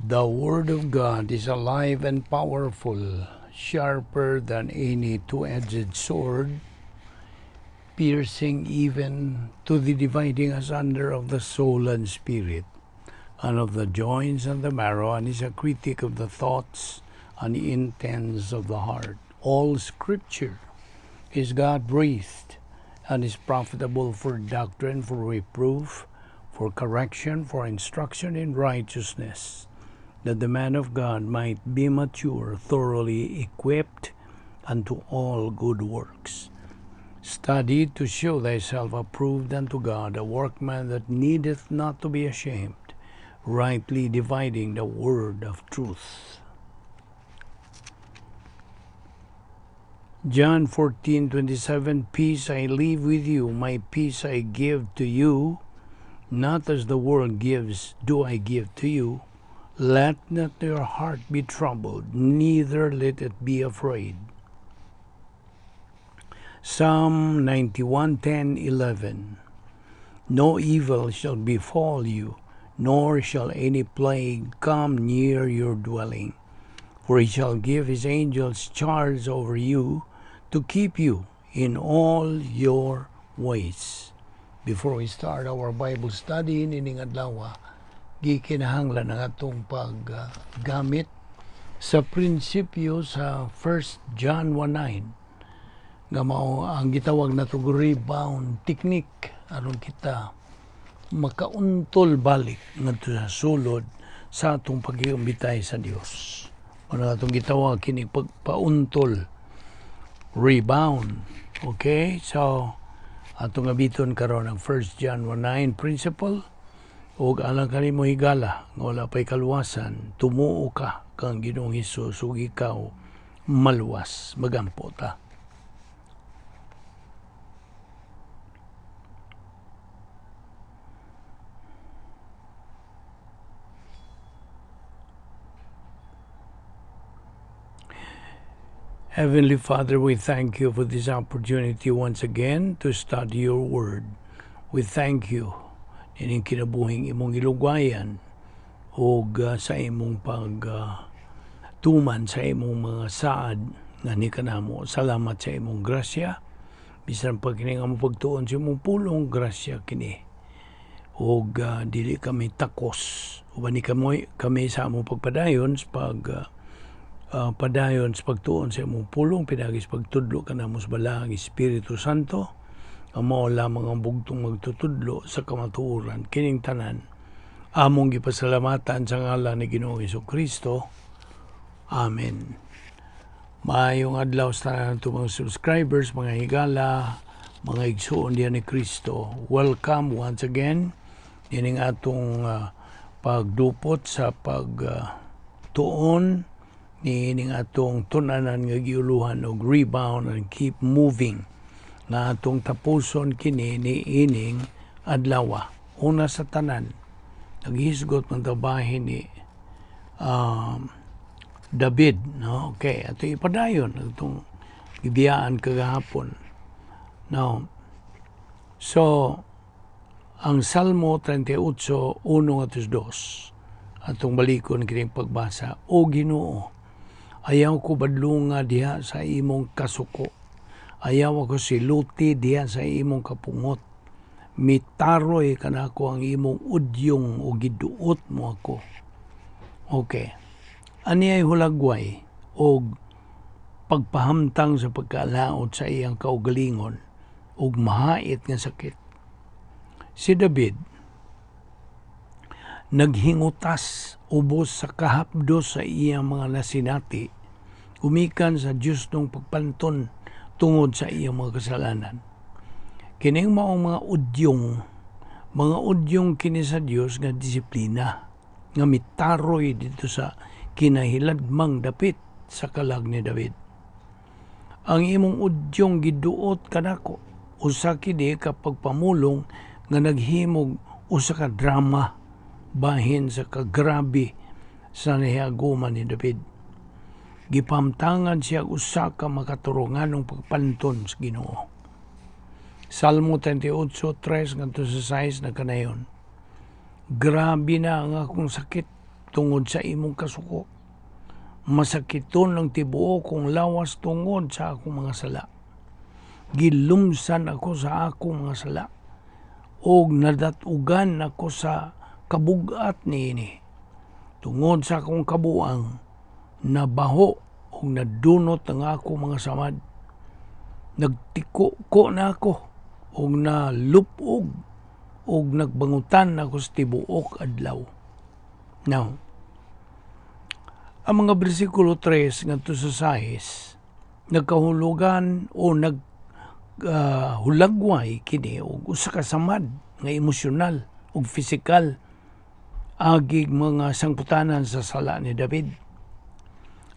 The Word of God is alive and powerful, sharper than any two-edged sword, piercing even to the dividing asunder of the soul and spirit, and of the joints and the marrow, and is a critic of the thoughts and intents of the heart. All Scripture is God-breathed and is profitable for doctrine, for reproof, for correction, for instruction in righteousness, that the man of God might be mature, thoroughly equipped unto all good works. Study to show thyself approved unto God, a workman that needeth not to be ashamed, rightly dividing the word of truth. John 14:27, Peace I leave with you, my peace I give to you, not as the world gives, do I give to you. Let not your heart be troubled, neither let it be afraid. Psalm 91:10-11, No evil shall befall you, nor shall any plague come near your dwelling. For he shall give his angels charge over you to keep you in all your ways. Before we start our Bible study nining adlaw, gikinahanglan ang atong paggamit sa prinsipyo sa 1 John 1:9 nga mao ang gitawag nato rebound technique aron kita makauntol balik ngadto sa sulod sa atong pag-iumbitay sa Dios. Mao atong gitawag kini pagpauntol, rebound. Okay? So atong abiton karon ang 1 John 1:9 principle ug alang kanimo higala nga wala pay kaluwasan, tumuo ka kang Ginoong Hesus ug ikaw maluwas. Magampo ta. Heavenly Father, we thank you for this opportunity once again to study your word. We thank you ining kinabuhing imong gilugwayan ug sa imong pag tuman sa imong mga saad nga ni kanamo. Salamat sa imong grasya. Bisan pa kini nga pagtuon sa imong pulong, grasya kini. Ug dili kami takos. Uban ni kami sa among pagpadayon sa pag padayon sa pagtuon sa imong pulong, pinaagi sa pagtudlo kanamo sa Balaang Espiritu Santo, ang mao lamang ang bugtong magtutudlo sa kamatuoran kining tanan among gipasalamatan sa ngalan ni Ginoong Hesukristo. Amen. Maayong adlaw sa tanan nato mga subscribers, mga higala, mga igsuon diha ni Kristo. Welcome once again ining atong pagdupot sa pagtuon niining atong tunanan nga giuluhan og rebound and keep moving nga atong tapuson kini niining adlaw. Una sa tanan, naghisgot man bahin ni David, no? Okay, ato ipadayon atong gibiyaan kagahapon. Now, so ang Salmo 38:1-2 atong balikon kining pagbasa. O Ginoo, ayaw ko badlunga diha sa imong kasuko. Ayaw ako siluti diha sa imong kapungot. Mitaroy kanako ang imong udyong o giduot mo ako. Okay. Ani ay hulagway og pagpahamtang sa pagkalaot sa iyang kaugalingon ug mahait nga sakit. Si David naghingutas ubos sa kahapdos sa iyang mga nasinati, gumikan sa Dios nung pagpanton tungod sa iyang mga kasalanan. Kining maong mga udyong kini sa Dios nga disiplina, nga mitaroy dito sa kinahiladmang dapit sa kalag ni David. Ang imong udyong giduot kanako, usa kini ka pagpamulong nga naghimog usa ka drama bahin sa kagrabe sa nahiaguman ni David. Gipamtangan siya usa ka makaturunganong pagpanton sa Ginoo. Salmo 38:3 ngadto sa 6 nagkanayon. Grabe na ang akong sakit tungod sa imong kasuko. Masakiton ang tibuok kong lawas tungod sa akong mga sala. Gilumsan ako sa akong mga sala og nadatugan ako sa kabugat niini. Tungod sa akong kabuang, nabaho og nadunot ang akong mga samad. Nagtiko-ko na ako og nalupog og nagbangutan ako sa tibuok adlaw. Now, ang mga bersikulo 3 ngadto sa 6 nagkahulugan o nag hulagway kini og usa ka samad nga emosyonal ug pisikal agig mga sangputanan sa sala ni David.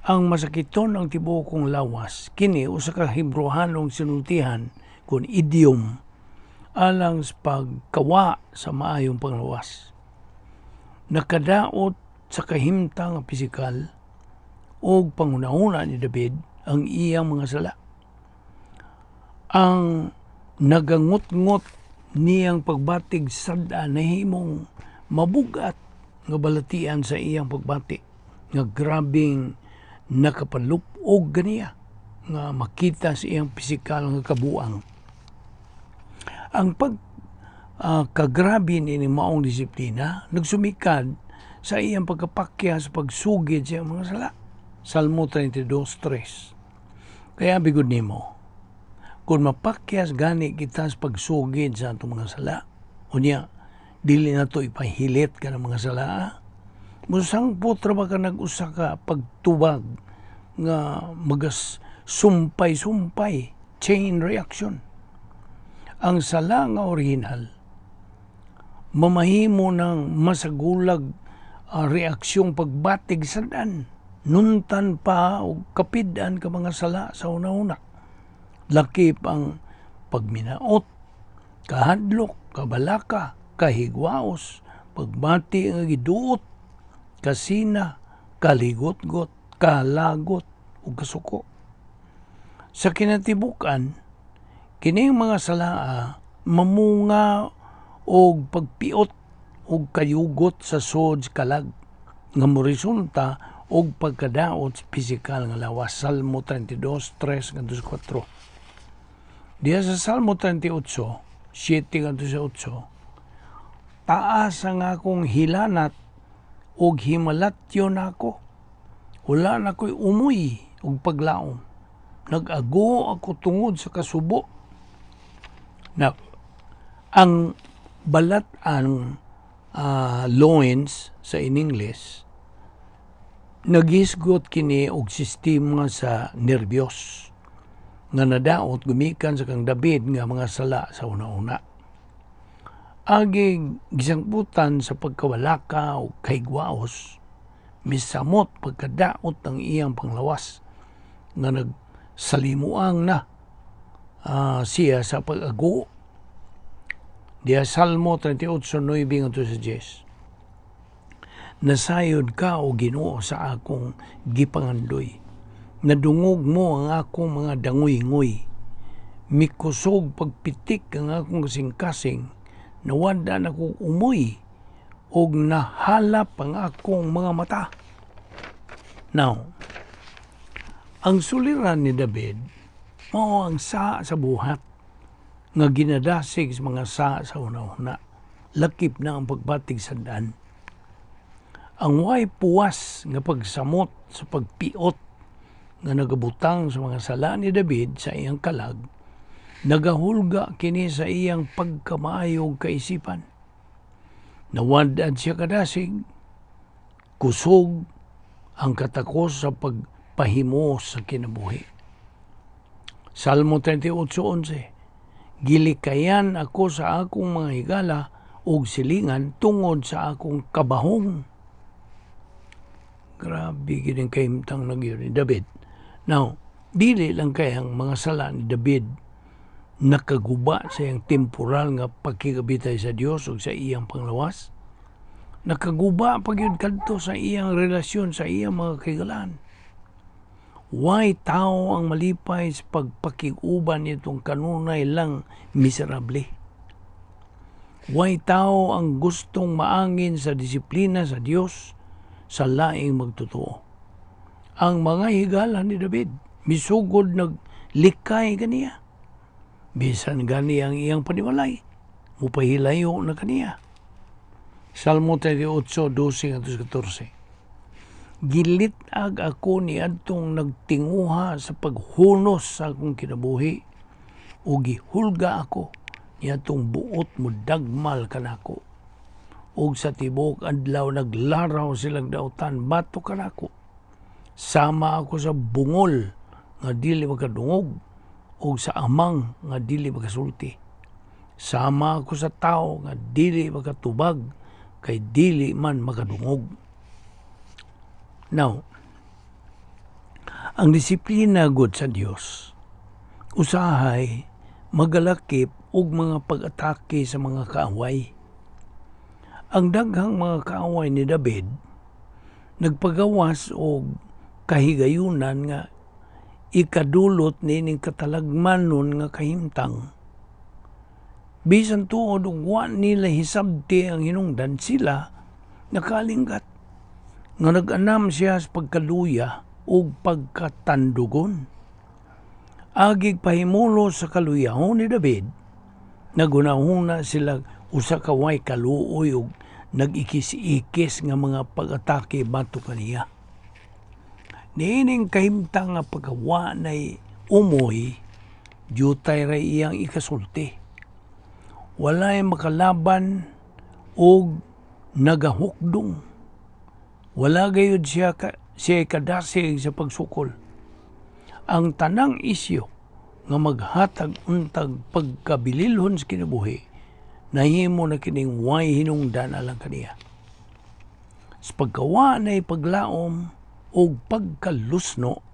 Ang masakiton ang tibuok kong lawas kini usa ka Hebreohanong sinultihan kon idiom alang sa pagkawa sa maayong panglawas. Nakadaot sa kahimtang nga pisikal og panghunahuna ni David ang iyang mga sala. Ang nagangot-ngot niyang pagbatig sad-a nahimong mabugat nga balatian sa iyang pagbati nga grabing nakapalupog ganiya nga makita sa iyang pisikal nga kabuang. Ang pag kagrabe ni maong disiplina nagsumikad sa iyang pagkapakya sa pagsugid sa iyang mga sala. Salmo 32:3. Kaya bigod nimo, kung mapakyas gani kita sa pagsugid sa atong mga sala, unya, dili na to ipahilit ka ng mga sala, ah. Musangpot ra ba ka nag-usa ka pagtubag nga magas sumpay-sumpay, chain reaction. Ang sala nga original, mamahimo ng masagulag reaksyong pagbatig sa dan. Nuntan pa o kapidan ka mga sala sa una-una. Lakip ang pagminaot, kahadlok, kabalaka, kahigwaos, pagbati nga giduot, kasina, kaligotgot, kalagot, ug kasuko. Sa kinatibukan, kining mga salaa mamunga og pagpiot og kayugot sa sod kalag nga moresulta og pagkadaot sa pisikal nga lawas. Salmo 32:3 ngadto sa 4. Diya sa Salmo 38:7 ngadto sa 8, taas ang akong hilanat og himalatyon ako. Wala na ko'y umoy og paglaom. Nag-ago ako tungod sa kasubo. Na, ang balat ang loins sa in English, naghisgot kini og sistema sa nervyos nga nadaot gumikan sa kang David nga mga sala sa una-una. Agig gisangputan sa pagkawalaka o kahigwaos, misamot pagkadaot ang iyang panglawas nga nagsalimuang na siya sa pag-ago. Diya Salmo 38:9 ngadto sa 10. Nasayod ka, o Ginoo, sa akong gipangandoy. Nadungog mo ang akong mga danguy-nguy. Mikusog pagpitik ang akong kasing-kasing. Nawad-an akong umoy og nahalap ang akong mga mata. Now, ang suliran ni David mao ang sa sa buhat nga ginadasig sa mga sa una-una. Lakip na ang pagbatig sa daan. Ang way puwas nga pagsamot sa pagpiot nga nagabutang sa mga sala ni David sa iyang kalag, nagahulga kini sa iyang pagkamaayog kaisipan. Nawad-an siya kadasig, kusog ang katakos sa pagpahimo sa kinabuhi. Salmo 38:11. Gilikayan ako sa akong mga higala ug silingan tungod sa akong kabahong. Grabe gid ang kahimtang nagyod ni David. Now, dili lang kayang mga sala ni David nakaguba sa iyang temporal nga pagkigabitay sa Dios ug sa iyang panglawas. Nakaguba pa gyud kadto sa iyang relasyon sa iyang mga kahigalaan. Way tao ang malipay sa pagpakig-uban nitong kanunay lang miserable. Way tao ang gustong maangin sa disiplina sa Dios sa laing magtotoo. Ang mga higala ni David misugod naglikay kaniya. Bisan gani ang iyang panimalay, mupahilayo na kaniya. Salmo 38:12 14. Gilit-ag ako niadtong nagtinguha sa paghunos sa akong kinabuhi o gihulga ako niadtong buot mo dagmal kanako. Ug sa tibuok adlaw naglaraw silang dautan batok kanako. Sama ako sa bungol nga dili makadungog ug sa amang nga dili makasulti. Sama ako sa tawo nga dili makatubag kay dili man makadungog. Now, ang disiplina gud sa Dios usahay magalakip og mga pag-atake sa mga kaaway. Ang daghang mga kaaway ni David nagpagawas og kahigayunan nga ikadulot niining katalagmanon nga kahimtang. Bisan tuod ug wa nila hisabti ang hinungdan, sila nakalinggat nga nag-anam siya sa pagkaluya ug pagkatandugon. Agig pahimulo sa kaluyahon ni David, nagunahuna sila usa ka way kaluoy ug nag-ikis-ikis nga mga pag-atake batok kaniya. Niining kahimtang nga pagkawa nay umoy, jutay ra iyang ikasulti. Walay makalaban og nagahukdong. Wala gayud siya kadasig sa pagsukol. Ang tanang isyu nga maghatag untag pagkabililhon sa kinabuhi, nahimo na kining way hinungdan alang kaniya. Sa pagkawa na paglaom og pagkalusno,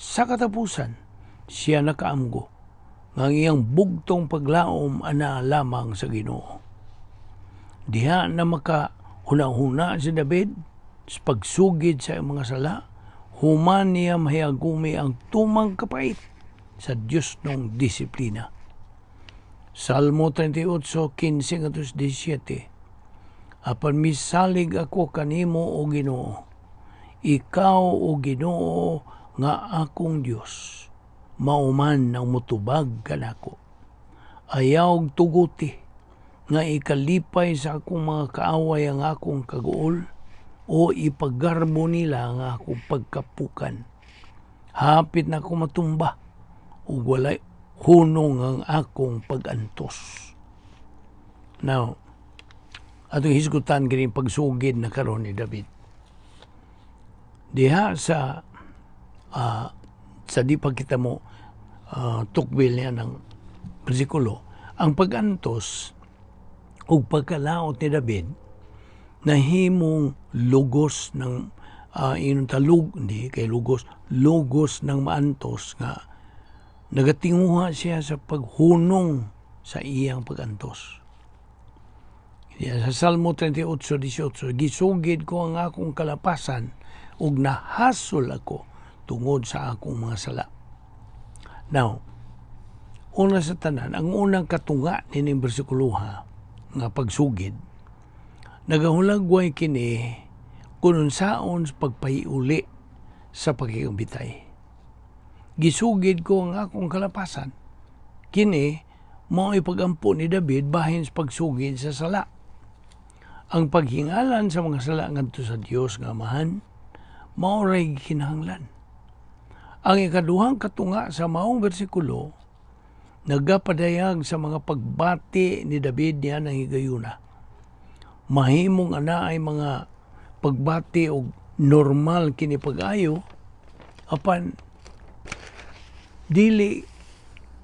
sa katapusan siya nakaamgo nga ang iyang bugtong paglaom ana lamang sa Ginoo. Diha na maka huna-huna si David sa pagsugid sa iyang mga sala, human niya mahiyagumi ang tumang kapait sa Diyosnong disiplina. Salmo 38:15 ngadto 17. Apan misalig ako kanimo, o Ginoo. Ikaw, o Ginoo, nga akong Dios, mao man ang mutubag kanako. Ayaw tuguti nga ikalipay sa akong mga kaaway ang akong kaguol o ipagarbo nila ang akong pagkapukan. Hapit na ako matumba ug walay hunong ang akong pag-antos. Now, atong hisgutan kini pagsugid na karon ni David. Diha sa di pa kita mo tukbil niya ng bersikulo, ang pag-antos ug pagkalaot ni David nahimong lugos ng inong talug, hindi kay lugos, lugos ng maantos nga nagatinguha siya sa paghunong sa iyang pag-antos. Sa Salmo 38:18, gisugid ko ang akong kalapasan ug nahasol ako tungod sa akong mga sala. Now, una sa tanan, ang unang katunga nining bersikuloha nga pagsugid, nagahulagway kini kung unsaon sa pagpahiuli sa pakigambitay. Gisugid ko ang akong kalapasan. Kini mao pagampo ni David bahin sa pagsugid sa sala. Ang paghingalan sa mga sala ngadto sa Dios nga Amahan mao ray kinahanglan. Ang ikaduhang katunga sa maong bersikulo nagapadayag sa mga pagbati ni David niya ng higayuna. Mahimong ana ay mga pagbati og normal kini pag-ayo, apan dili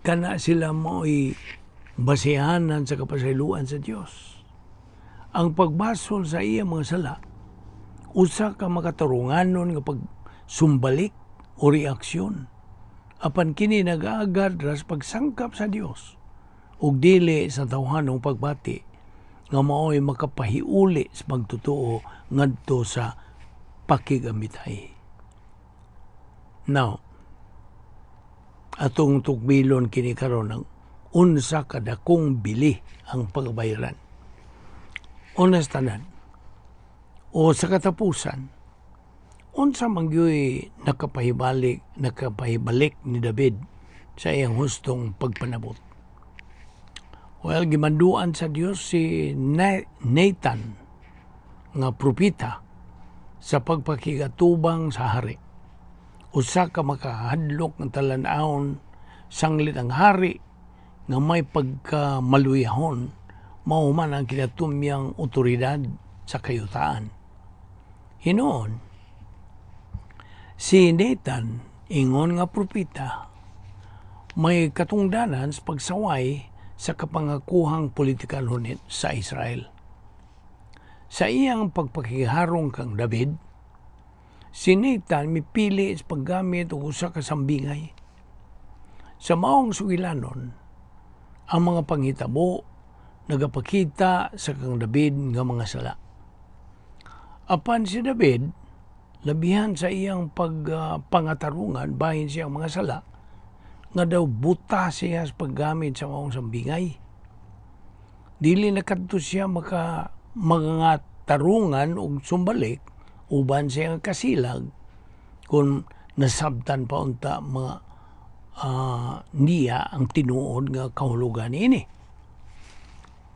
kana sila mao'y basihanan sa kapasayloan sa Dios. Ang pagbasol sa iya mga sala usa ka makatarunganon nga pagsumbalik o reaksyon. Apan kini nag-aagad ra sa pagsangkap sa Dios ug dili sa tawhanong pagbati nga mao'y makapahiuli sa pagtotoo ngadto sa pakigamitay. Now, atong tukbilon kini karon ang unsa kadakong bili ang pagbayaran. Una sa tanan, o sa katapusan, Unsa man gyuy nakapahibalik ni David sa iyang hustong pagpanabot? Well, gimanduan sa Dios si Nathan nga propeta sa pagpakigatubang sa hari. Usa ka makahadlok nga talan-awon sanglit ang hari nga may pagkamaluyahon mao man ang kinatumyang otoridad sa kayutaan. Hinuon, si Nathan, ingon nga propeta, may katungdanan sa pagsaway sa kapangakuhang politikal hunit sa Israel. Sa iyang pagpakiharong kang David, si Nathan mipili sa paggamit og usa ka sambingay. Sa maong sugilanon, ang mga panghitabo nagapakita sa kang David nga mga sala. Apan si David, labihan sa iyang pagpangatarungan bahin siyang mga sala, nga daw buta siya sa paggamit sa maong sambingay. Dili na kadto siya maka mga tarungan og sumbalik uban siyang kasilag kung nasabtan pa unta mga niya ang tinuod nga kahulugan niini.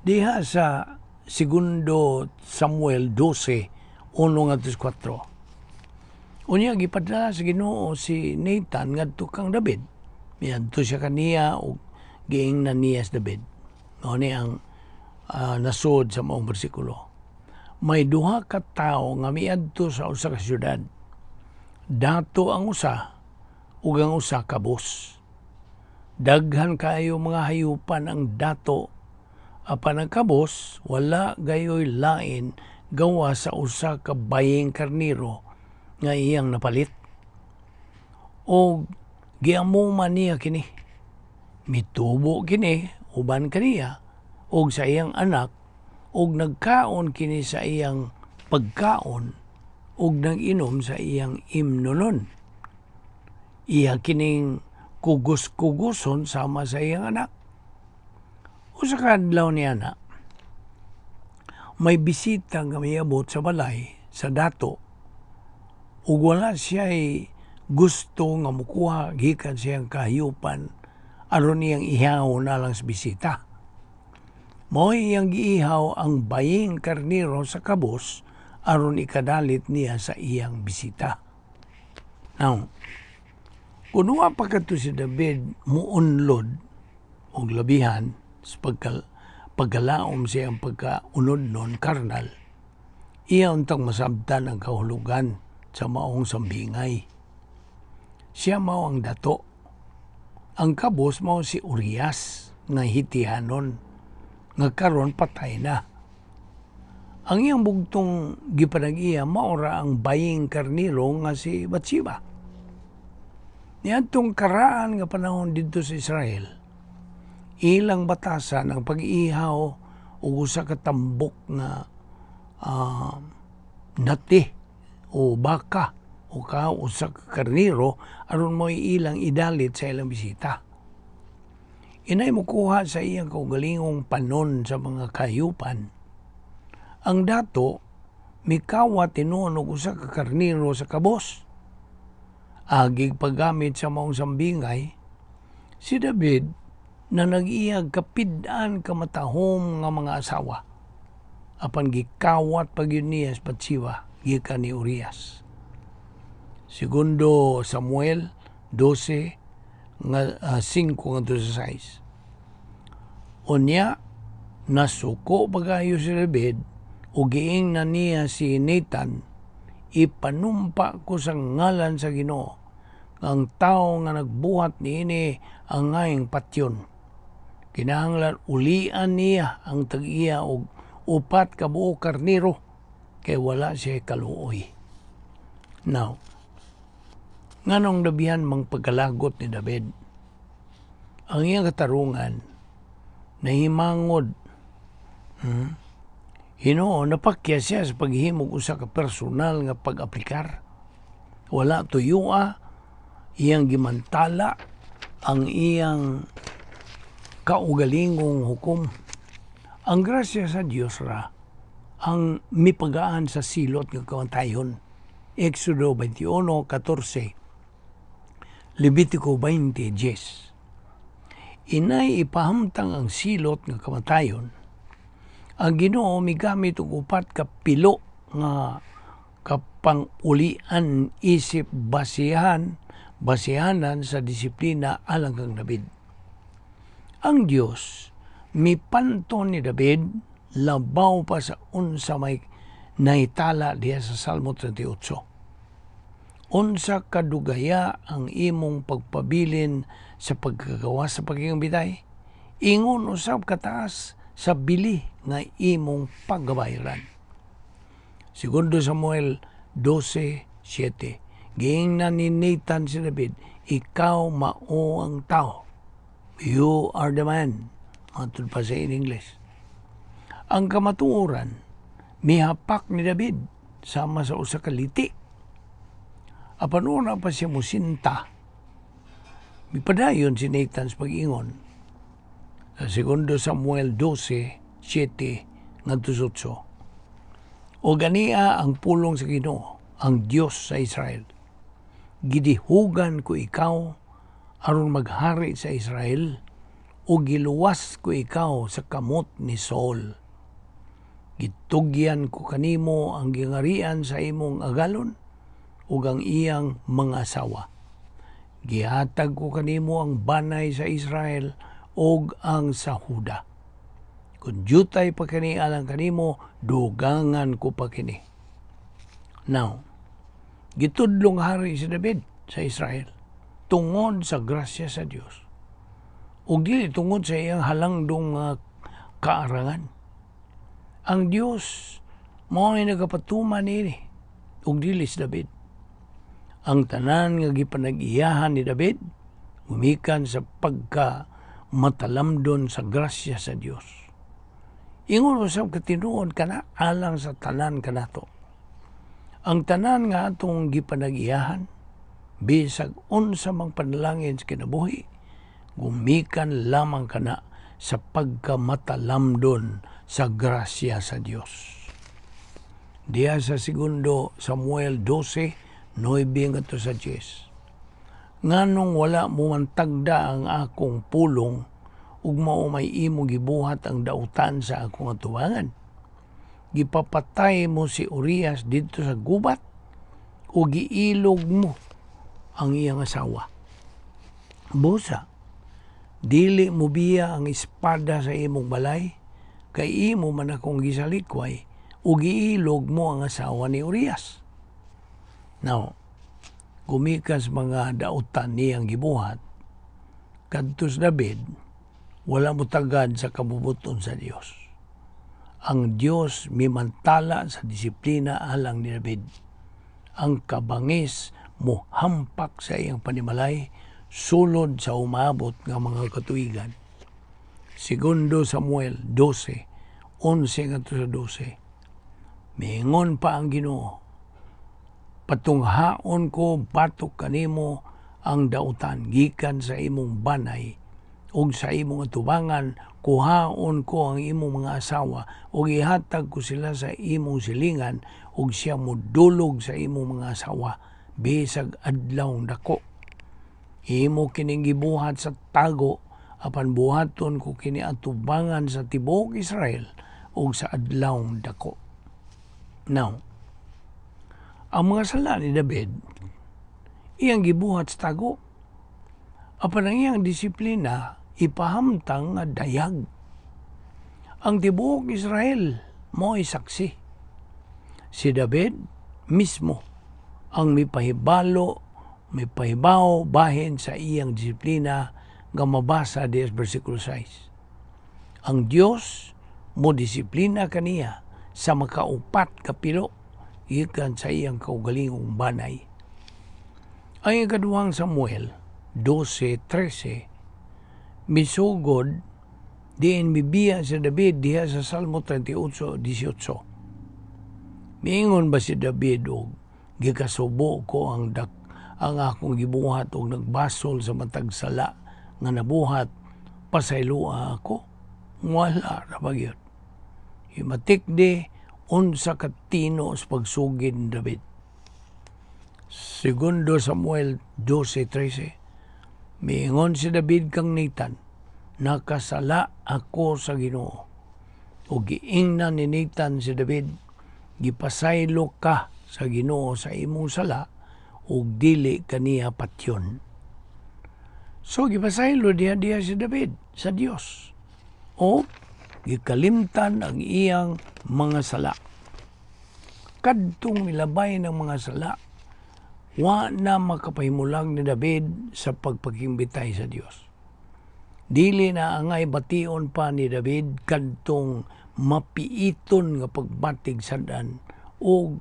Diha sa Segundo Samuel 12, 1 ngadto 4. Unya gipadala sa Ginoo si Nathan ngadto kang David. Miadto siya kaniya ug giingnan niya si David. Mao ni ang nasod sa maong bersikulo. May duha ka tawo nga miadto sa usa ka syudad. Dato ang usa ug ang usa kabos. Daghan kaayo mga hayupan ang dato, apan ang kabos wala gayoy lain gawa sa usa ka bayeng karnero nga iyang napalit. Og giamuman niya kini. Mitubo kini uban kaniya og sa iyang anak, og nagkaon kini sa iyang pagkaon og nag-inom sa iyang imnonon. Iya kining kugos-kugoson sama sa iyang anak. Usa ka adlaw niya na, may bisita nga miabot sa balay sa dato ug wala siya'y gusto nga mukuha gikan sa iyang kahayupan aron iyang ihaw na lang sa bisita. Mao iyang giihaw ang bayeng karnero sa kabos aron ikadalit niya sa iyang bisita. Now, kung wa pa kadto si David muunlod og labihan sa pagkalaom sa iyang pagkaunod nun karnal, iya untang masabtan ang kahulugan sa maong sambingay. Siya mao ang dato. Ang kabos mao si Urias nga Hitihanon nga karon patay na. Ang iyang bugtong gipanag-iya mao ra ang bayeng karnero nga si Bathsheba. Niadtong karaan nga panahon didto sa Israel, ilang batasan ang pag-ihaw og usa ka tambok nga nati o baka o ka usa ka karnero aron mo ilang idalit sa ilang bisita. Inay mokuha sa iyang kaugalingong panon sa mga kahayupan. Ang dato mikawat tinuon og usa ka karnero sa kabos. Agig paggamit sa maong sambingay, si David na nag-iyag kapid-an ka matahom nga mga asawa. Apan gikawat pa gyud niya sa Bathsheba gikan ni Urias. Segundo Samuel 12 nga 5 ngadto sa 6. Unya nasuko pagayo si David ug giingnan niya si Nathan, "Ipanumpa ko sa ngalan sa Ginoo, ang tao nga nagbuhat niini angayng patyon. Kinahanglan ulian niya ang tag-iya og 4 ka buok karnero kay wala siya kaluoy." Now, nganong labihan mang pagkalagot ni David? Ang iyang katarungan nahimangod. Hinuon, napakya siya sa paghimog usa ka personal nga pag-aplikar. Wala tuyua, iyang gimantala ang iyang kaugalingong hukom. Ang grasya sa Dios ra ang mipagaan sa silot nga kamatayon. Éxodo 21:14, Levitico 20:10. Inay ipahamtang ang silot nga kamatayon. Ang Ginoo migamit og upat ka pilo nga kapangulian isip basihanan sa disiplina alang kang David. Ang Dios mipanto ni David labaw pa sa unsa may naitala diha sa Salmo 38. Unsa kadugaya ang imong pagpabilin sa pagkagawas sa pagiging bitay? Ingon usab kataas sa bili nga imong pagabayran. Segundo Samuel 12:7. Giingnan ni Nathan si David, "Ikaw mao ang tao." "You are the man." Matud pa sa in English. Ang kamatuoran, mihapak ni David sama sa usa ka liti. Apan una pa siya musinta, mipadayon si Nathan sa pag-ingon. Sa Segundo Samuel 12:7 ngadto sa 8. "O gania ang pulong sa Ginoo, ang Dios sa Israel. Gidihugan ko ikaw aron maghari sa Israel o giluwas ko ikaw sa kamot ni Saul. Gitugyan ko kanimo ang gingarian sa imong agalon ug ang iyang mga asawa. Gihatag ko kanimo ang banay sa Israel ug ang sa Huda. Kung jutay pa kini alang kanimo, dugangan ko pa kini." Now, gitudlong hari si David sa Israel tungod sa grasya sa Dios ug dili tungod sa iyang halangdong kaarangan. Ang Dios mao ay nagapatuman niini ug dili si David. Ang tanan nga gipanag-iyahan ni David gumikan sa pagka matalamdon sa grasya sa Dios. Ingon usab katinuod kana alang sa tanan kanato. Ang tanan nga atong gipanag-iyahan, bisag unsa mang panalangin sa kinabuhi, gumikan lamang kana sa pagkamatalamdon sa grasya sa Dios. Diya sa Segundo Samuel 12:9 ngadto sa 10. "Nganong wala mo mantagda ang akong pulong ug mao may imo gibuhat ang dautan sa akong atubangan? Gipapatay mo si Urias didto sa gubat ug giilog mo ang iyang asawa. Busa, dili mo biya ang espada sa imong balay kay imo man akong gisalikway ug giilog mo ang asawa ni Urias." Now, gumikan sa mga dautan niyang gibuhat, kadto si David, wala mo tagad sa kabubuton sa Dios. Ang Dios mimantala sa disiplina alang ni David. Ang kabangis mohampak sa iyang panimalay sulod sa umabot nga mga katuigan. Segundo Samuel 12, 11 ngadto sa 12. Miingon pa ang Ginoo, "Patunghaon ko batok kanimo ang dautan gikan sa imong banay ug sa imong atubangan. Kuhaon ko ang imong mga asawa ug ihatag ko sila sa imong silingan ug siya modulog sa imong mga asawa bisag adlaw dako. Imo kining gibuhat sa tago, apan buhaton ko kini atubangan sa tibuok Israel ug sa adlaw dako." Now, ang mga sala ni David iyang gibuhat sa tago. Apan ang iyang disiplina ipahamtang nga dayag. Ang tibuok Israel mo'y saksi. Si David mismo ang mipahibalo, mipahibaw bahin sa iyang disiplina nga mabasa di sa versikulo 6. Ang Dios mo disiplina kaniya sa makaupat ka pilo gikan sa iyang kaugalingong banay. Ang ikaduhang Samuel 12:13 misugod diin mibiya si David diha sa Salmo 38:18. Miingon ba si David og gikasubo ko ang akong gibuhat og nagbasol sa matag sala nga nabuhat, pasayloa ako? Wala ra ba gyud. Himatik di unsa ka tino sa pagsugid ni David. Segundo Samuel 12:13, miingon si David kang Nathan, "Nakasala ako sa Ginoo." Ug giingnan ni Nathan si David, "Gipasaylo ka sa Ginoo sa imong sala ug dili kaniya patyon." So gipasaylo diha diha si David sa Dios. O gikalimtan ang iyang mga sala. Kadtong milabay ng mga sala, wa na makapahimulag ni David sa pagpakimbitay sa Dios. Dili na angay bation pa ni David kadtong mapiiton nga pagbatig sad-an o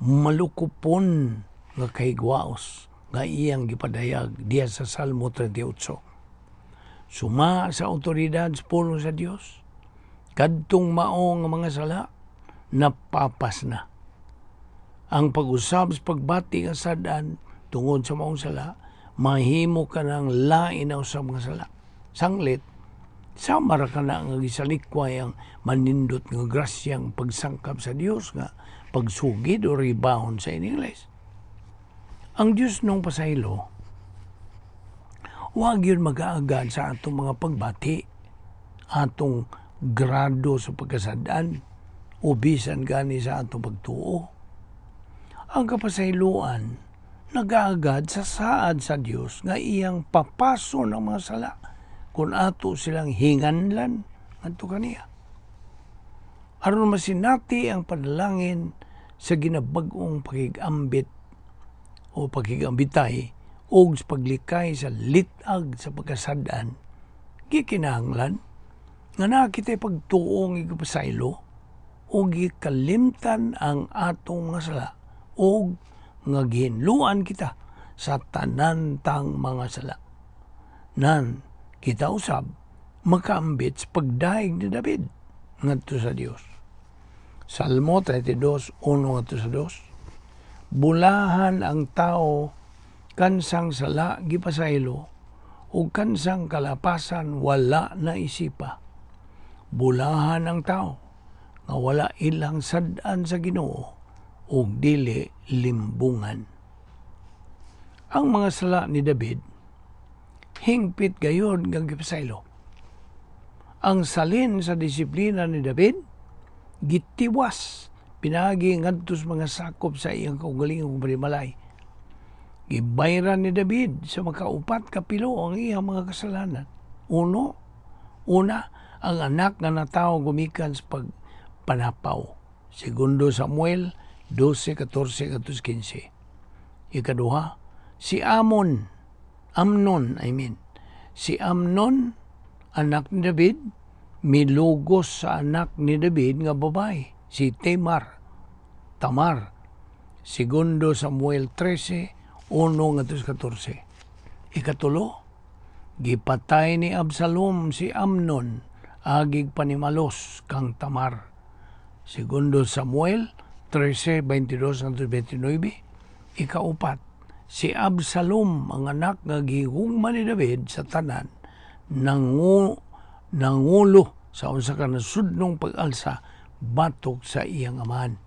malukupon nga kahigwaos nga iyang gipadayag diha sa Salmo 38. Suma sa awtoridad sa pulong sa Dios, kadtong mao nga mga sala napapas na. Ang pag-usab sa pagbati nga sad-an tungod sa maong sala, mahimo ka ng lain na usab nga sala. Sanglit, sama ra ka na nga gisalikway ang manindot nga grasyang pagsangkap sa Dios nga pagsugid o rebound sa in English. Ang Dios nung pasaylo, wag yun mag-aagad sa atong mga pagbati, atong grado sa pagkasadan, o bisan gani sa atong pagtuo. Ang kapasayloan, nag-aagad sa saad sa Dios nga iyang papaso ng mga sala kung ato silang hinganlan ngadto kaniya. Aron masinati ang panalangin sa ginabag-ong pakigambit o pakigambitay og sa paglikay sa litag sa pagkasadan, gikinahanglan nga naa kita'y pagtuong igpasaylo o gikalimtan ang atong mga sala o nga gihinluan kita sa tanan tang mga sala. Nan kita usab makaambit sa pagdayeg ni David ngadto sa Dios. Salmo 32, 1 ngadto sa 2. Bulahan ang tao kansang sala gipasaylo ug kansang kalapasan wala na isipa. Bulahan ang tao nga wala ilang sad-an sa Ginoo ug dili limbungan. Ang mga sala ni David hingpit gayod nga gipasaylo. Ang salin sa disiplina ni David gitiwas pinaagi ngadto sa mga sakop sa iyang kaugalingong panimalay. Gibayran ni David sa makaupat ka pilo ang iyang mga kasalanan. Una, ang anak nga natawo gumikan sa pagpanapaw. Segundo Samuel 12, 14, 15. Ikaduha, si Amon, Amnon, I mean, si Amnon, anak ni David, milugos sa anak ni David nga babae, si Tamar. Tamar. Segundo Samuel 13, 1 ngadto 14. Ikatulo, gipatay ni Absalom si Amnon agig panimalos kang Tamar. Segundo Samuel 13, 22 ngadto 29. Ikaupat, si Absalom ang anak nga gihugma ni David sa tanan nangulo sa unsa ka nasudnong pag-alsa batok sa iyang amahan.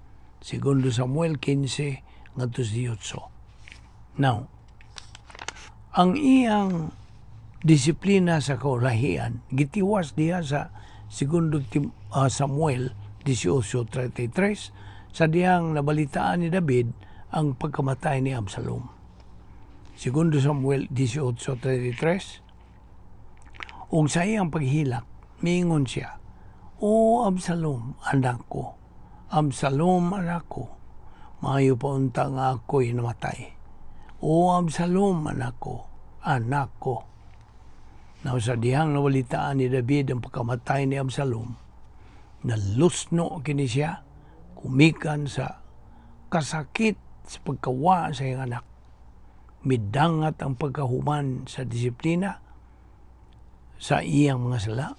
Segundo Samuel 15 ngadto 18. Now, ang iyang disiplina sa kaulahian gitiwas diha sa Segundo Samuel 18:33 sa dihang nabalitaan ni David ang pagkamatay ni Absalom. Segundo Samuel 18:33, ug sa iyang paghilak, miingon siya, "O Absalom, anak ko, Absalom, anak ko, maayo pa unta nga ako'y namatay. O Absalom, anak ko, anak ko." Now, sa dihang nabalitaan ni David ang pagkamatay ni Absalom, nalusno kini siya, kumikan sa kasakit sa pagkawa sa iyang anak. Midangat ang pagkahuman sa disiplina sa iyang mga sala.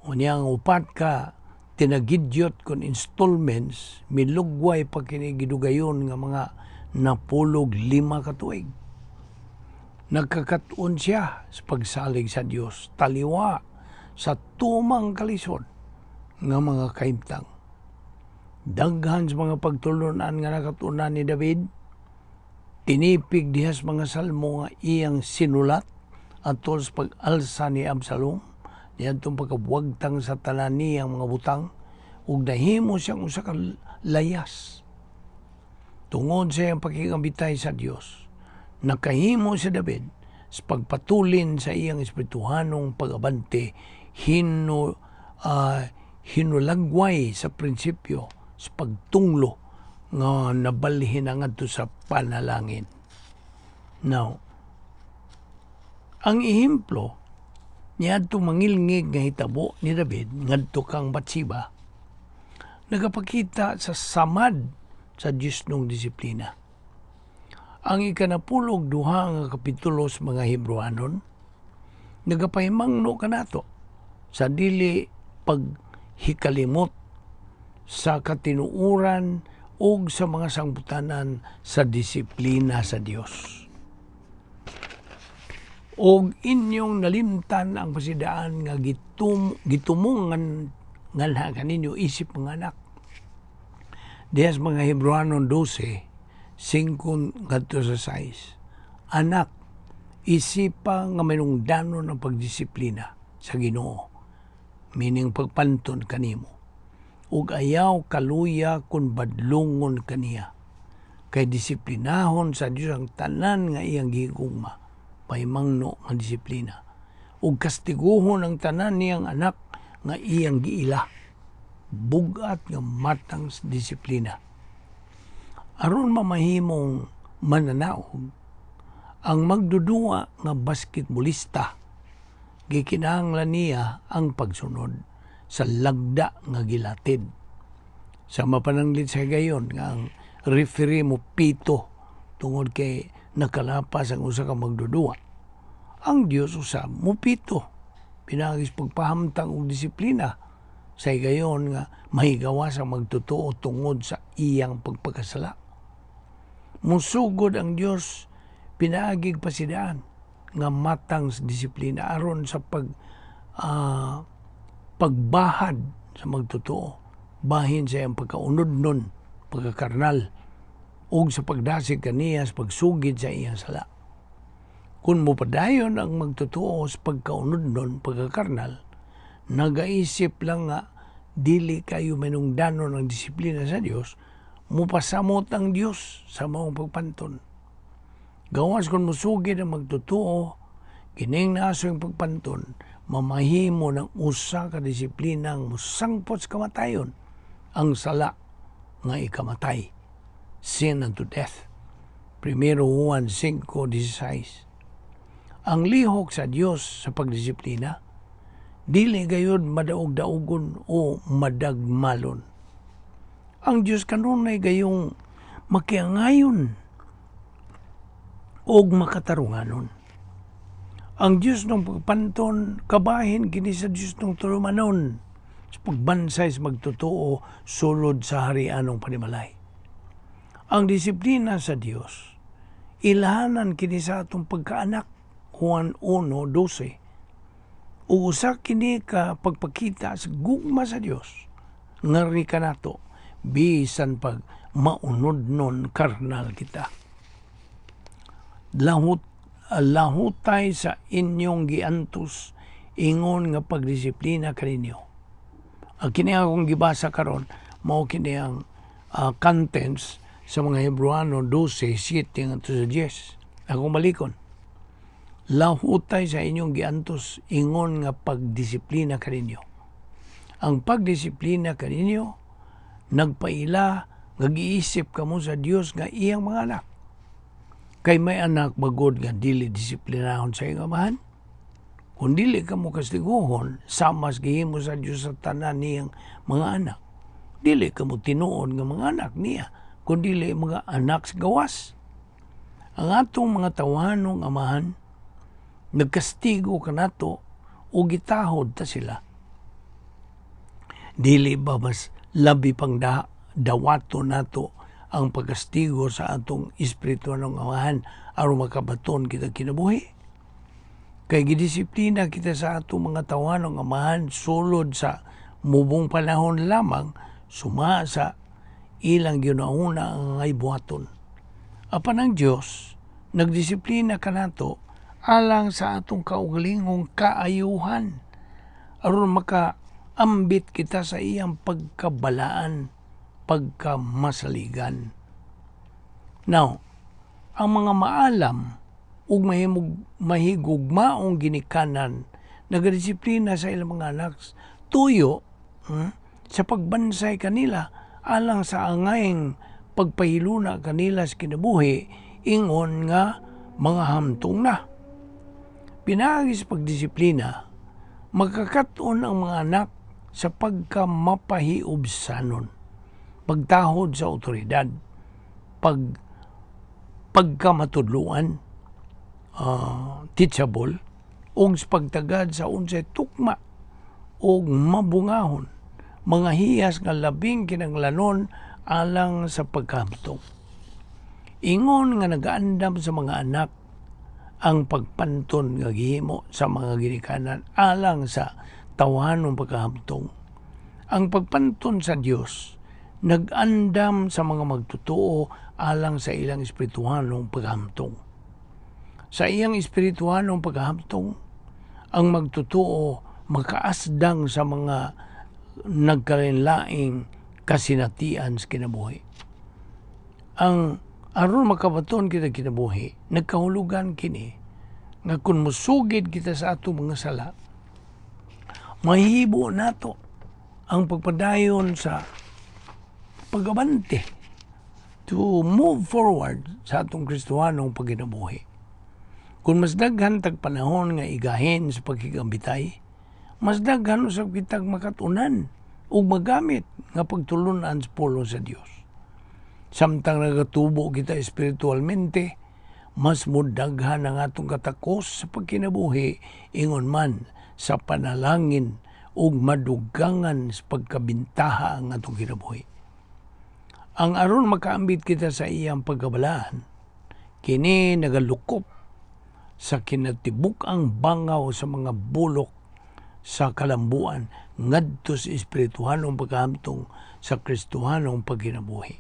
Unya ang upat ka tinagidyot kon installments, milugway pa kini gidugayon nga mga 95 ka tuig. Nagkakat-on siya sa pagsalig sa Dios taliwa sa tumang kalisod nga mga kahimtang. Daghan sa mga pagtulunan nga nakatunan ni David. Tinipig diha sa mga salmo nga iyang sinulat atol sa pag-alsa ni Absalom niadtong pagkabwagtang sa tanan niyang mga butang ug nahimo siyang usa ka layas. Tungod sa iyang pakigambitay sa Dios, nakahimo si David sa pagpatulin sa iyang espirituhanong pag-abante hinulagway sa prinsipyo sa pagtunglo nga nabalhin ang ngadto sa panalangin. Now, ang ehemplo niadto mangilngig nga hitabo ni David ngadto kang Batseba nagapakita sa samad sa Diyosnong disiplina. Ang 12 nga kapitulo sa mga Hebrewanon nagapahimangno kanato sa dili paghikalimot sa katinuoran ug sa mga sangbutanan sa disiplina sa Dios. Og inyong nalimtan ang pasidaan nga gitumongan nganha kaninyo isip mga anak. Diha sa mga Hebrewanon 12, 5 ngadto sa 6. Anak, isipa nga manungdanon ang pagdisiplina sa Ginoo, meaning pagpanton kanimo. Ug ayaw kaluya kung badlungon kaniya. Kay disiplinahon sa Dios ang tanan nga iyang gihigugma, pahimangno nga disiplina. Ug kastiguhon ang tanan niyang anak nga iyang giila, bugat nga matang sa disiplina. Aron mamahimong mananaog, ang magdudua nga basketbolista, gikinahanglan niya ang pagsunod sa lagda nga gilatid. Sa mapananglit sa gayon nga ang referee mo pito tungod kay nakalapas ang usa ka magdudua. Ang Dios usab mupito pinaagi sa pagpahamtang og disiplina sa higayon nga mahigawas ang magtotoo tungod sa iyang pagpakasala. Musugod ang Dios pinaagig pasidaan nga matang sa disiplina aron sa pagbahad sa magtotoo bahin sa iyang pagkaunod nun, pagkakarnal, ug sa pagdasig kaniya sa pagsugid sa iyang sala. Kung mopadayon ang magtotoo sa pagkaunod nun, pagkakarnal, nagaisip lang nga dili kayo manungdanon ang disiplina sa Dios, mupasamot ang Dios sa maong pagpanton. Gawas kung musugid ang magtotoo, kining naaso yung pagpanton, mamahimo ng usa ka disiplina ang musangpot sa kamatayon, ang sala nga ikamatay, sin unto death. Primero Juan 5:16. Ang lihok sa Dios sa pagdisiplina, dili gayud madaog-daugon o madagmalon. Ang Dios kanunay gayong makiangayon og makatarunganon. Ang Dios ng pagpanton, kabahin kini sa Dios ng tulumanon sa pagbansay sa magtotoo sulod sa harianong panimalay. Ang disiplina sa Dios, ilahanan kini sa atong pagkaanak, Juan 1:12. Ug usa kini ka pagpakita sa gugma sa Dios ngari kanato bisan pag maunod nun karnal kita. Lahutay sa inyong giantos ingon nga pagdisiplina kaninyo. Ang kini akong gibasa karon mao kini ang contents sa mga Hebreano 12:7 ngadto sa 10. Akong balikon. Lahutay sa inyong giantos ingon nga pagdisiplina kaninyo. Ang pagdisiplina kaninyo nagpaila nga giisip kamo sa Dios nga iyang mga anak. Kay may anak bagod nga dili disiplinahon sa iyang amahan? Kung dili ka mo kastiguhon, samas gihimo sa Dios sa tanan niyang mga anak. Dili ka mo tinuod nga mga anak niya, kun dili mga anak sa gawas. Ang atong mga tawanong amahan, nagkastigo kanato o gitahod ta sila. Dili ba mas labi pang dawato nato ang pagkastigo sa atong espiritual ng amahan aron makabaton kita kinabuhi? Kay gidisiplina kita sa atong mga tawanong amahan sulod sa mubong panahon lamang suma sa ilang ginauna ang ngay buhaton. Apan ang Dios nagdisiplina kanato alang sa atong kaugalingong kaayuhan, aron makaambit kita sa iyang pagkabalaan, pagkamasaligan. Now, ang mga maalam ug mahigugmaong ginikanan nagadisiplina sa ilang mga anak tuyo sa pagbansay kanila alang sa angayng pagpahiluna kanila sa kinabuhi ingon nga mga hamtong na. Pinaagi sa pagdisiplina, magkakat-on ang mga anak sa pagkamapahiubsanon, pagtahod sa otoridad, pagkamatudloan, teachable, ug sa pagtagad sa unsay tukma ug mabungahon, mga hiyas nga labing kinanglanon alang sa pagkahamtong. Ingon nga nagaandam sa mga anak ang pagpanton nga gihimo sa mga ginikanan alang sa tawhanong pagkahamtong. Ang pagpanton sa Dios nag-andam sa mga magtotoo alang sa ilang espirituhanong paghamtong. Sa iyang espirituhanong paghamtong, ang magtotoo makaasdang sa mga nagkalainlaing kasinatian sa kinabuhi. Ang aron makabaton kita kinabuhi, nagkahulugan kini nga kung musugid kita sa atong mga sala, mahibo nato ang pagpadayon sa pagabante to move forward sa atong Kristohanong pagkinabuhi. Kung mas daghan tag panahon nga igahin sa pagkigambitay, mas daghan usab kitag makatunan ug magamit nga pagtulunan sa pulong sa Dios. Samtang nagatubo kita espiritualmente, mas mudaghan ang atong katakos sa pagkinabuhi ingon man sa panalangin ug madugangan sa pagkabintaha ang atong kinabuhi. Ang aron makaambit kita sa iyang pagkabalaan, kini nagalukop sa kinatibuk-ang bangaw sa mga bulok sa kalambuan ngadto sa espirituhanong pagkahamtong sa Kristohanong pagkinabuhi.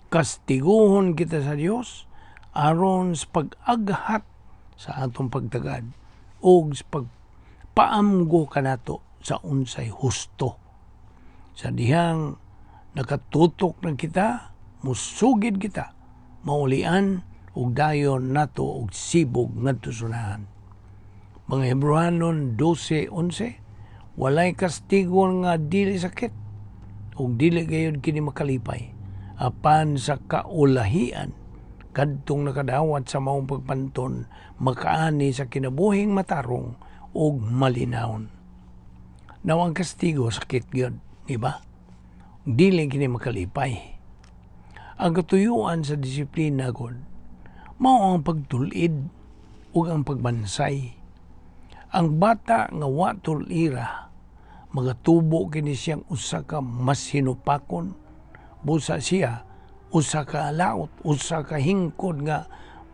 Kastiguhon kita sa Dios aron sa pag-aghat sa atong pagtagad ug sa pagpaamgo kanato sa unsay husto. Sa dihang nakatutok na kita, musugid kita, maulian ug dayon nato og sibog ngadto sunahan. Mga Hebreohanon 12:11, walay kastigo nga dili sakit ug dili gayud kini makalipay, apan sa kaulahian kadtong nakadawat sa maong pagpanton makaani sa kinabuhing matarong ug malinawon. Now, ang kastigo sakit gyud, di ba? Dili kini makalipay. Ang katuyuan sa disiplina gud mao ang pagtulid ug ang pagbansay. Ang bata nga wa tulira, magatubo kini siyang usa ka masinupakon, busa siya usa ka laot, usa ka hingkod nga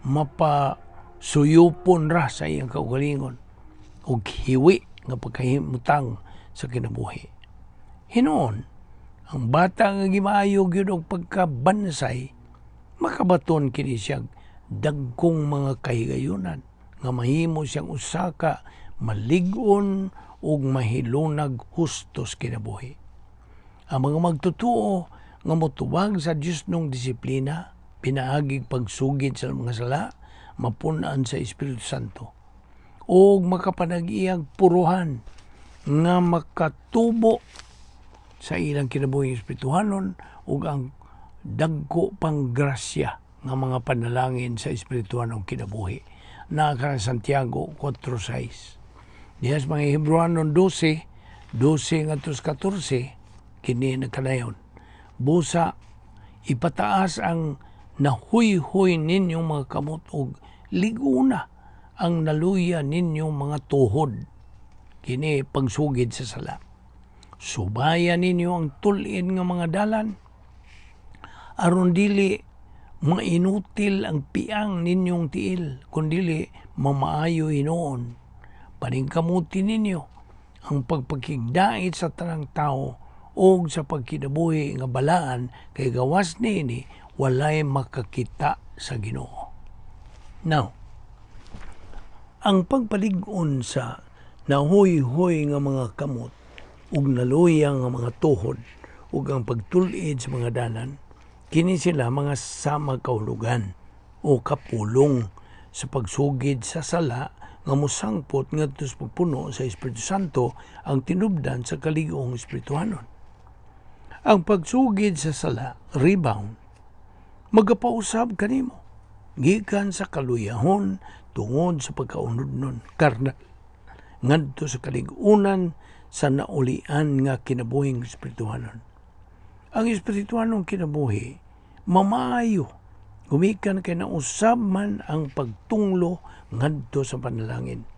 mapasuyupon ra sa iyang kaugalingon ug hiwi nga pagkahimutang sa kinabuhi. Hinuon, ang bata nga gimaayo gyud og pagkabansay, makabaton kini siyang dagkong mga kahigayunan nga mahimo siyang usa ka malig-on ug mahilunag husto sa kinabuhi. Ang mga magtotoo nga motubag sa Dios nung disiplina, pinaagig pagsugid sa mga sala, mapun-an sa Espiritu Santo ug makapanag-iyag puruhan nga makatubo sa ilang kinabuhing espirituhanon ug ang dagko pang grasya nga mga panalangin sa espirituhanong kinabuhi. Naa ka Santiago 4:6. Diha sa mga Hebreohanon 12, 12 ngadto sa 14, kini nagkanayon. Busa, ipataas ang nahuyhoy ninyong mga kamot ug liguna ang naluya ninyong mga tuhod. Kini pagsugid sa sala. Subayan ninyo ang tul-id nga mga dalan aron dili mainutil ang piang ninyong tiil, kundili mamaayo hinuon. Paningkamuti ninyo ang pagpakigdait sa tanang tao og sa pagkinabuhi nga balaan, kay gawas niini walay makakita sa Ginoo. Now, ang pagpalig-on sa nahoyhoy nga mga kamot ug naluya nga mga tuhod ug ang pagtul-id sa mga dalan, kini sila mga sama kahulugan o kapulong sa pagsugid sa sala nga mosangpot ngadto sa pagpuno sa Espiritu Santo, ang tinubdan sa kalig-ong espirituhanon. Ang pagsugid sa sala, rebound, magapausab kanimo gikan sa kaluyahon tungod sa pagkaunod karnal ngadto sa kalig-unan sa naulian nga kinabuhing espirituhanon. Ang espirituhanong kinabuhi mamaayo gumikan kay nausab man ang pagtunglo ngadto sa panalangin.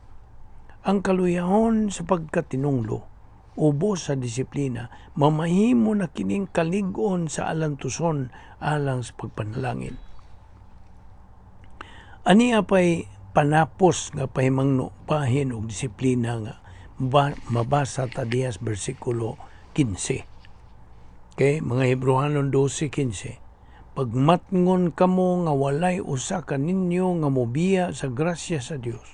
Ang kaluyahon sa pagkatinunglo ubos sa disiplina, mamahimo na kining kalig-on sa alantuson alang sa pagpanalangin. Ania pay panapos nga pahimangno bahin og disiplina nga mabasa ta diha sa bersikulo 15. Okay, mga Hebreohanon 12:15. "Pagmatngon kamo nga walay usa kaninyo nga mobiya sa grasya sa Dios,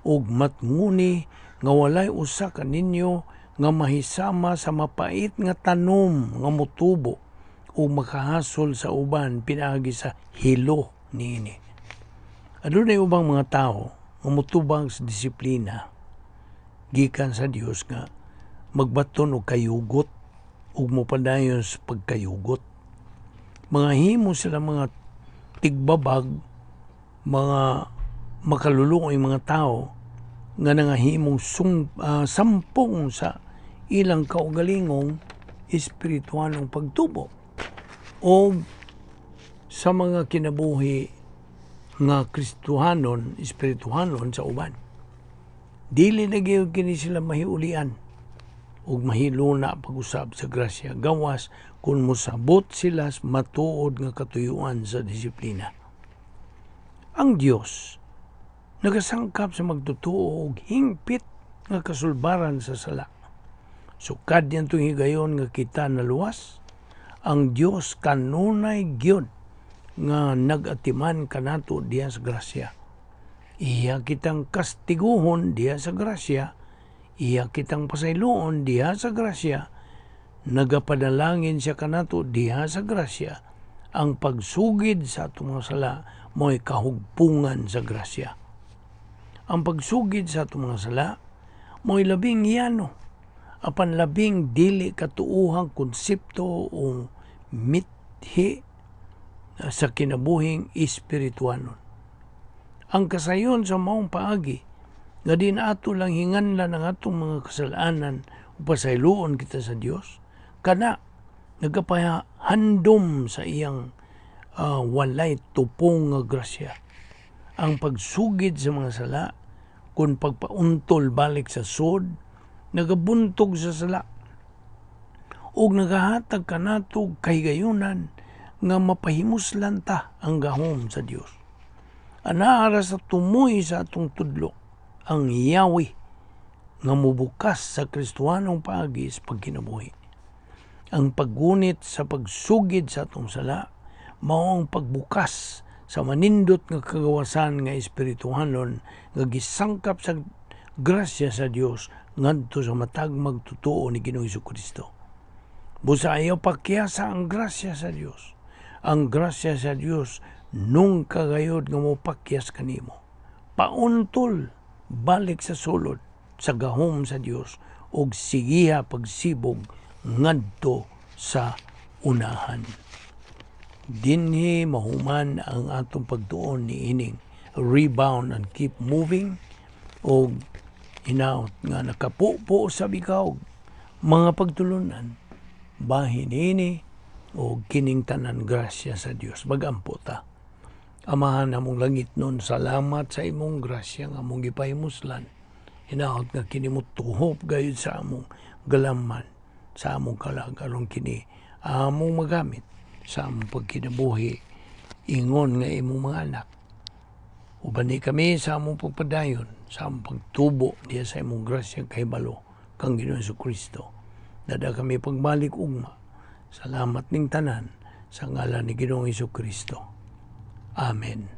ug matnguni nga walay usa kaninyo nga mahisama sa mapait nga tanom nga motubo ug makahasol sa uban pinaagi sa hilo niini." Adunay ubang mga tawo nga motubag sa disiplina gikan sa Dios nga magbaton og kayugot ug mopadayon sa pagkayugot. Mga himo sila mga tigbabag, mga makaluluoy mga tao nga nangahimong sampong sa ilang kaugalingong espiritualong pagtubo o sa mga kinabuhi nga Kristohanon, espirituhanon sa uban. Dili na gyud kini sila mahiulian ug mahiluna pag-usab sa grasya gawas kung mosabot sila sa matuod nga katuyuan sa disiplina. Ang Dios nagasangkap sa magtotoo og hingpit nga kasulbaran sa sala. Sukad niadtong higayon nga kita naluwas, ang Dios kanunay gyud nga nag-atiman kanato diha sa grasya. Iya kitang kastiguhon diha sa grasya, iya kitang pasayloon diha sa grasya, nagapanalangin siya kanato diha sa grasya. Ang pagsugid sa atong mga sala mo'y kahugpungan sa grasya. Ang pagsugid sa atong mga sala mo'y labing yano, apan labing dili katuuhang konsepto o mithi sa kinabuhing espirituanon. Ang kasayon sa maong paagi nga di nato lang hinganlan ang atong mga kasalanan ug pasayloon kita sa Dios, kana nagapahandom sa iyang walay tupong nga grasya. Ang pagsugid sa mga sala kun pagpauntol balik sa sod, nagabuntog sa sala ug nagahatag kanato og kahigayunan nga mapahimuslan ta ang gahom sa Dios. Anaa ra sa tumoy sa atong tudlo ang yawi nga mobukas sa Kristohanong paagi sa pagkinabuhi. Ang paggunit sa pagsugid sa atong sala mao ang pagbukas sa manindot nga kagawasan nga espirituhanon nga gisangkap sa grasya sa Dios ngadto sa matag magtotoo ni Ginoong Kristo. Busa ayaw pakyasa ang grasya sa Dios. Ang grasya sa Dios nungka gayod nga mopakyas kanimo. Pauntol balik sa sulod sa gahom sa Dios ug sigiha pagsibog ngadto sa unahan. Dinhi mahuman ang atong pagtuon niining "Rebound and Keep Moving" og hinaot nga nakapupo sa ikaw mga pagtulunan bahin ini o kining tanan grasya sa Dios. Magampo ta. Amahan namong langitnon, salamat sa imong grasya nga among gipahimuslan. Hinaot nga kini motuhop gayud sa among galamman, sa among kalag, aron kini among magamit sa among pagkinabuhi ingon nga imong mga anak. Ubani kami sa among pagpadayon, sa among pagtubo diha sa imong grasya kahibalo kang Ginoong Kristo. Dada kami pagbalik ugma. Salamat ning tanan sa ngalan ni Ginoong Kristo. Amen.